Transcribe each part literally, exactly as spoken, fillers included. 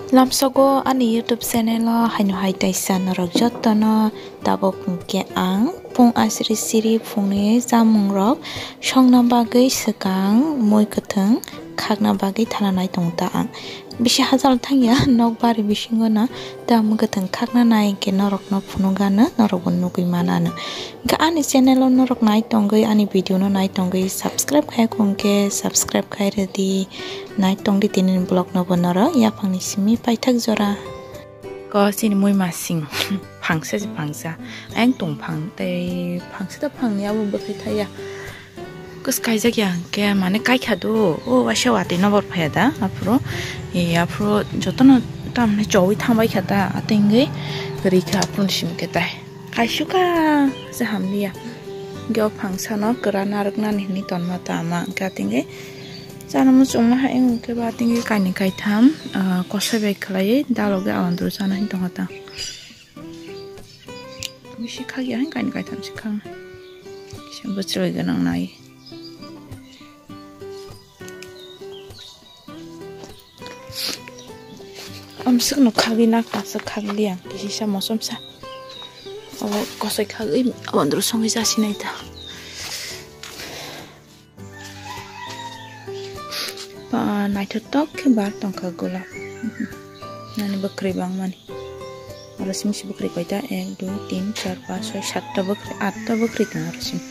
Lamsogo ani YouTube channel o haino hai taisa norok jotono tabuk hwnkhe ang pung asri siri phungni chamungrok songna bagwi swkang mui kwthwng khakna bagwi thana nai tongo ta ang. Bisi hachal thangya nok bari bisingo no ta mui kwthwng khakna nai hwnkhe norokno phunukgano norokbo nugwi manano. Hwnkhe ani channel o norok nai tongwi ani video no nai tongwi subscribe khai khwngkhe subscribe khai rwdi. Nai tongdi tini vlog no bo norok yaphangni simi paithak jora. Ko chini mui masing phangsa se phangsa. Ayang tong phang tei phangsa ta phangni abo bwthai thaya. Kus kaijak ya hwnkhe mane kaikha do o waisa watwi nw bor phaiya da aphuru. E aphuru jotono tamni chowi thangbai kha ta atwngwi rikha aphuru simi khe tai. Kaisukha se hamliya. Hwnkhe o phangsano kwra narwknani hwnwi tonma tama hwnkhe atwngwi chana muchungma hai wngkhe ba atwngwi kainwi kaitham, ah, kosoi bai khwlaiwi dalogwi awandru chana hwnwi tongkha ta. Bisi khakya hai kainwi kaitham se khaknai. Kisa bwchlwi gwnang nai. Amswkno khagwi nak aswk khagli ang kisisa mosomsa. Obo kosoi khagwi abandru songwi jasinai ta. Ba naithotok khe bar tongkha golap. Nani bwkrwi bangmani. Oro simi si bwkrwi koita ek, dui, tin, char, panch, soi, satta bwkrwi, atta bwkrwi tongo oro simi.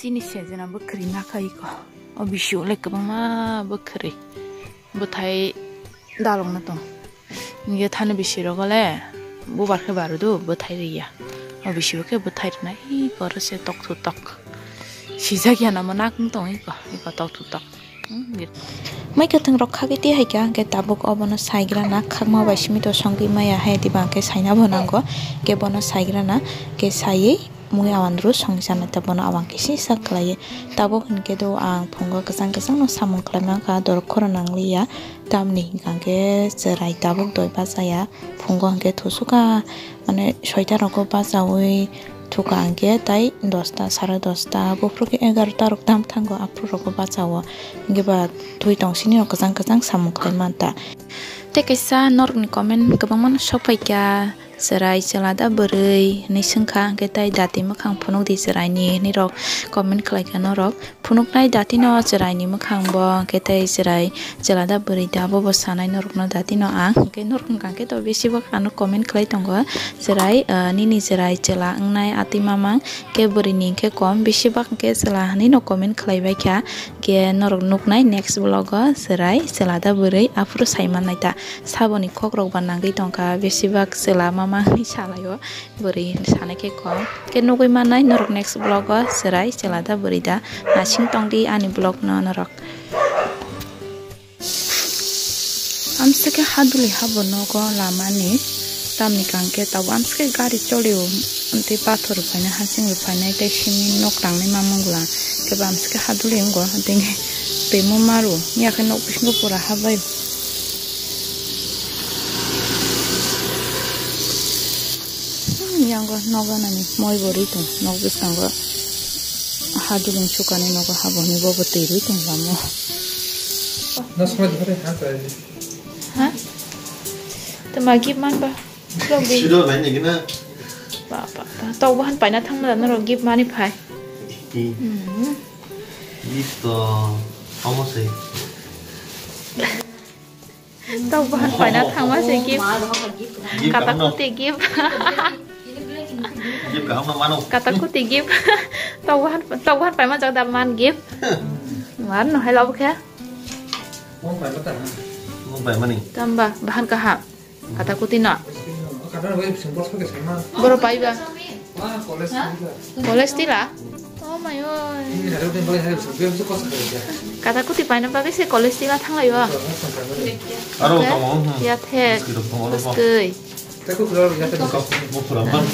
Chini sejena bwkhwrwi nakha iko. O bisio le kwbangma bwkhwrwi. Bwthai dalokno tong. Nge thani bisi rogo le bubar khe barudu bwthai riya. O bisio khe bwthai rina iko oro se tok thu tok. Sijak ya namo nak tong iko, iko tok thu tok. Mai kwthwng rok khagwi twi hai kha, hwnkhe tabuk obono saigrana khakma bai simi to songwi maya hai diba, hwnkhe saina bo nango, hwnkhe bono saigrana, hwnkhe saiwi mui awandru songwi sanai ta bono awang khe sisa khlaiwi. Tabuk hwnkhe do ang phungo kwchang kwchangno samung khlai mankha, dorok khoro nangliya, tamni hwnkhe chwrai tabuk doi bachaya, phungo hwnkhe thusuka, mane soita rogo bachaui thuka hwnkhe tai dosta, sare dosta, buphuru khe egarota rok tam thango, aphuru rogo bachao. Hwnkhe ba twi tong sini rok kwchang kwchang samung khlai manta. Tei kaisa norokni comment kwbangma no sok phaikha, chwrai chwla da bwrwi hinwi swngkha, hwnkhe tai dati mwkhang phunukdi chwraini hinwi rok comment khlaikha norok. Phunuknai datino chwraini mwkhang bo, hwnkhe tei chwrai chwla da bwrwi da, bobo sanai norokno datino ang. Hwnkhe norok wngkha khe to besi bwkha ano comment khlai tongo, chwrai, ah, nini chwrai chwla wngnai atwi mamang, hwnkhe bwrwini hwnkhe kom, besi bwkha hwnkhe chwla hinwi no comment khlai bai kha. Hwnkhe norok nuknai next vlog o chwrai chwla da bwrwi aphuru sai mannai ta. Saboni khok rok ba nangwi tongkha, besi bwkha chwla mamang hinwi salai o. Bwrwi sanai khe kok khe nugwi mannai norok next vlog o chwrai chwla da bwrwi da. Nasing tongdi ani vlog no norok. Amswk khe haduli habo nogo lamani tamni kang khe tabuk amswk khe gari cholio tei pathor phainai hasing rok phainai tei simi nok tangwi mamung la khe bamswk khe haduli wngo tei twimo maru ya khe nok bisingo pura habai. Yango nogo nani moi bo ri tong, nok bwskango hadulung sukani nogo habo hinwi bobo twi ri tong lamo. Ha? Tama gift man ba? Siro nai ni gina. Ba, ba, ba. Tau bahan paina thang mala norok gift mani phai. Hmm. Gift to omo se. Tau bahan paina thangma se gift. Gift kata kaham no. Kuti gift. Gift kaham no mano. Kata kuti gift. Tau bahan, tau bahan paima jak da man gift. Mar no hai labo khe. Mong paima ta. Mong paima ni. Tamba bahan kaham. Kata kuti no. Kata no bai sing bos ke sama. Boro paiba. Ah, college tila. College tila. Kata kuti paina bagwi se college tila thanglaio. Aro tongo, hmm. Ya the. Bwskwi rok tongo, aro. Bwskwi. Bufura man.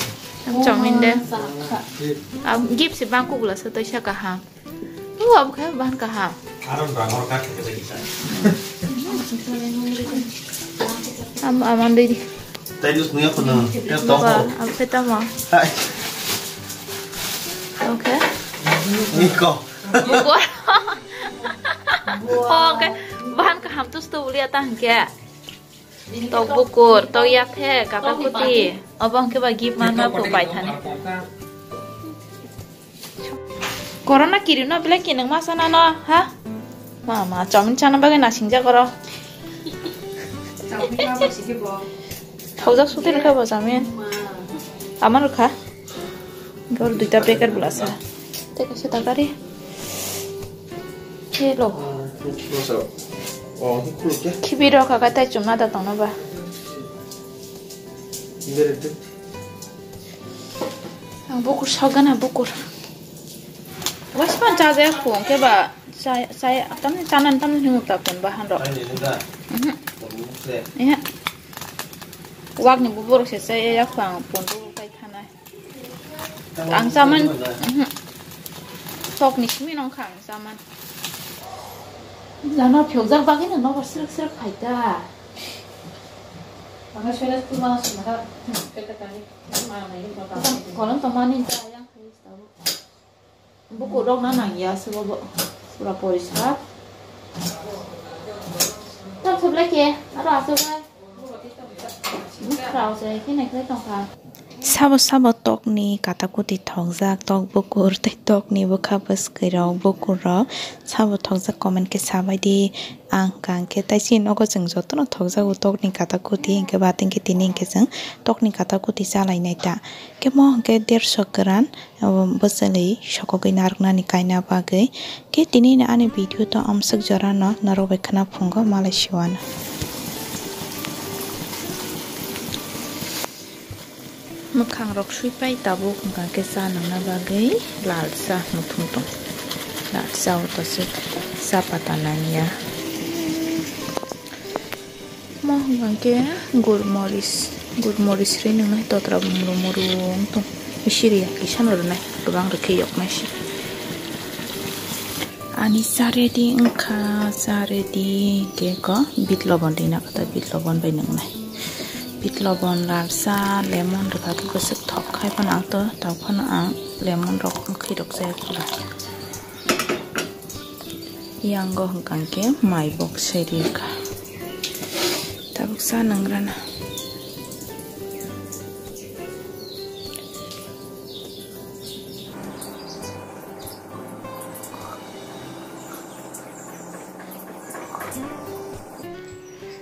Ang chongmin de. Gift se bang kugula se toisa kaham. O, abo khe ban kaham. Aro rang hor ka khe khe kisa. Am, aman dei di. Tai nus nuya kono. Tamo. Abo khe tamo. Hai. Okay. Niko. Bukur. Okay. Ban kaham tus tu ulia tang khe. Tok bukur, tok yathe, kata kuti. Obo hwnkhe ba gift manma phu paithani. Corona kirino belai kinwng ma sana no, ha? Ma, ma, chowmin chana bagwi nasingjak oro. Thokjak sutwi rwkha bo chowmin. Ama rwkha. Gor duita packet bwlasa. Tei kaisa takari. Hello. Khibi rok kha tai chumna da tongno ba. Ang bukur sogana bukur. Waspan chaja khong ke ba. Chai, chai, tamni chanan tamni hinwi ta pon bahan rok. Mhm. Ehe. Wakni buburok se chai ya khwang pon bu kai thanai. Ang chaman. Mhm. Tokni simi nong kha ang chaman. Jana phiyokjak bagwi no nobar srek srek phai ta. Kolom tongmani ta yang khai tabuk. Bukur rok na nang ya, aswk bo pura poriskar. Tam soblai khe, aro aswk bai. Bukrao se khe nai khlai tong kha. Sabo sabo tokni katakuti thokjak, tok bukur tei tokni bwkha bwskwirok, bukurrok sabo thokjak, comment khe sabai di. Ang hwnkha hwnkhe tai chini nogo chwng jotono thokjago tokni katakuti, hinkhe ba tini khe tini hinkhe chwng tokni katakuti chalainai ta. Khe mo hinkhe derso kwran. Abo bwchalwi sokogwi narwknani kaina bagwi. Khe tinini ani video to amswk jorano norok bai khwna phungo malai siwano. Mwkhang rok swipai tabuk hwnkha khe cha nangna bagwi lal cha muthung tong. Lal cha o to se cha pata nangya. Mo hwnkha khe gurmoris, gurmoris ri nwngnai totra muru muru wng tong. Bisi riya, kisa no rwnai, kwbang rwkhe yoknai se. Ani cha ready wngkha, cha ready khe ko bit lobon rina kata bit lobon bai nwngnai. Bit lobon, lal cha, lemon rwkha khe bwswk thok khai phano ang to, tao phano ang lemon rok mwkhwi rok chaya khwlai. Yango hwnkha khe mai bok sai rikha. Tabuk cha nang rana.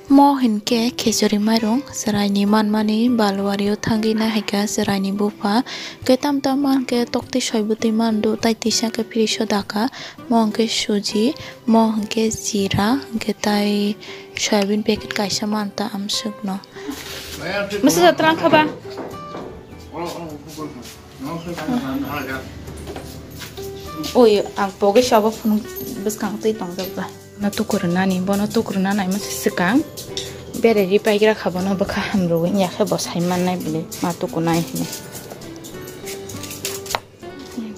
Mo hinkhe khichuri mairung chwraini manmani balwari o thangwi nahaikha chwraini bupha. Khe tam tam mankhe toktwi soi bwtwi mandu tai tisa khe fridge o dakha. Mo hinkhe suji, mo hinkhe jira, hinkhe tai soyabin packet kaisa manta amswkno. Masa jatra wngkha ba? Oi, ang pogwi sabo phunuk bwskang twi tongjak ba. No tukur nani, bono tukur nani masa swkang. Bere ri paigra kha bono bwkha hamrwi ya khe bo sai mannai bwle ma tukur nai hwnwi.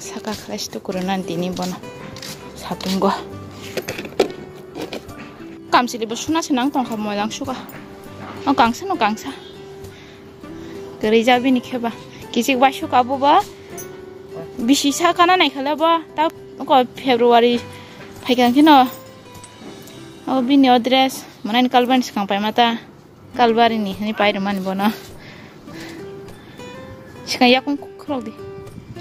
Saka khlai se tukur nani tini bono satungo. Kamchwlwi bo suna se nang tongkha moilang suka. O kangsa no kangsa. Kwrwi ja bini khe ba. Kichik bai suka bo ba. Bisi sa kana nai khala bo. Ta ko February phaikha kheno. O bini o dress manani kalbani swkang paima ta. Kalbari ni hwnwi pai rwmani bono. Swkang yakung khulok di.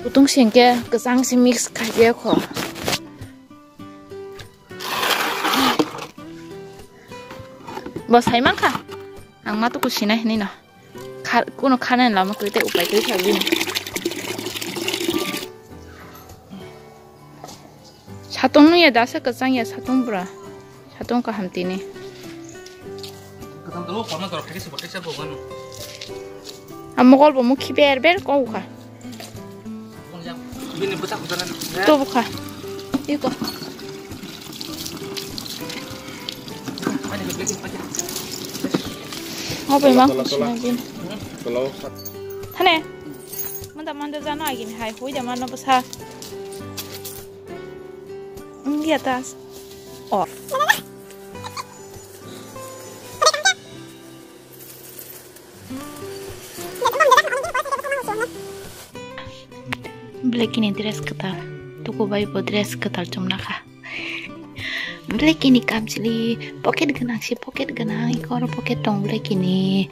Kutung sengke kwchang se mix khai ya kho. Bo sai mankha. Ang ma tuku sinai hinui no. Kha-, kuno khanani lama kwrwi tei upai kwrwi kha bini. Satung nung ya dasa kwchang ya satung bwra. Satung kaham tini. Kwchang tolo korma tolo khaikhe se bo teisa bo gano. A mokol bo mukhi ber ber kok kha. Ini bocah bocah. Tuh buka. Iko. Apa emang? Tola, tola. Tola. Thane. Manda manda jano agini hai hui da mano basa. Enggak tas. Oh. Blacky ni dress kwtal, tuku bai bo dress kwtal chumna kha. Blacky ni kamchwlwi pocket gwnang se, pocket gwnang, eko oro pocket tong Blacky ni,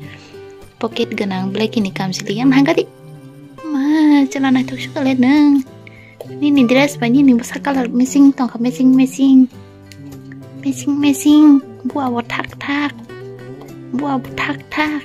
pocket gwnang Blacky ni kamchwlwi yang hangkari. Ma, chwla naithok se kwlai nwng. Nini dress bai nini bwsa colour matching tongkha, matching, matching. Matching, matching. Bua bo thak thak. Bua bo thak thak.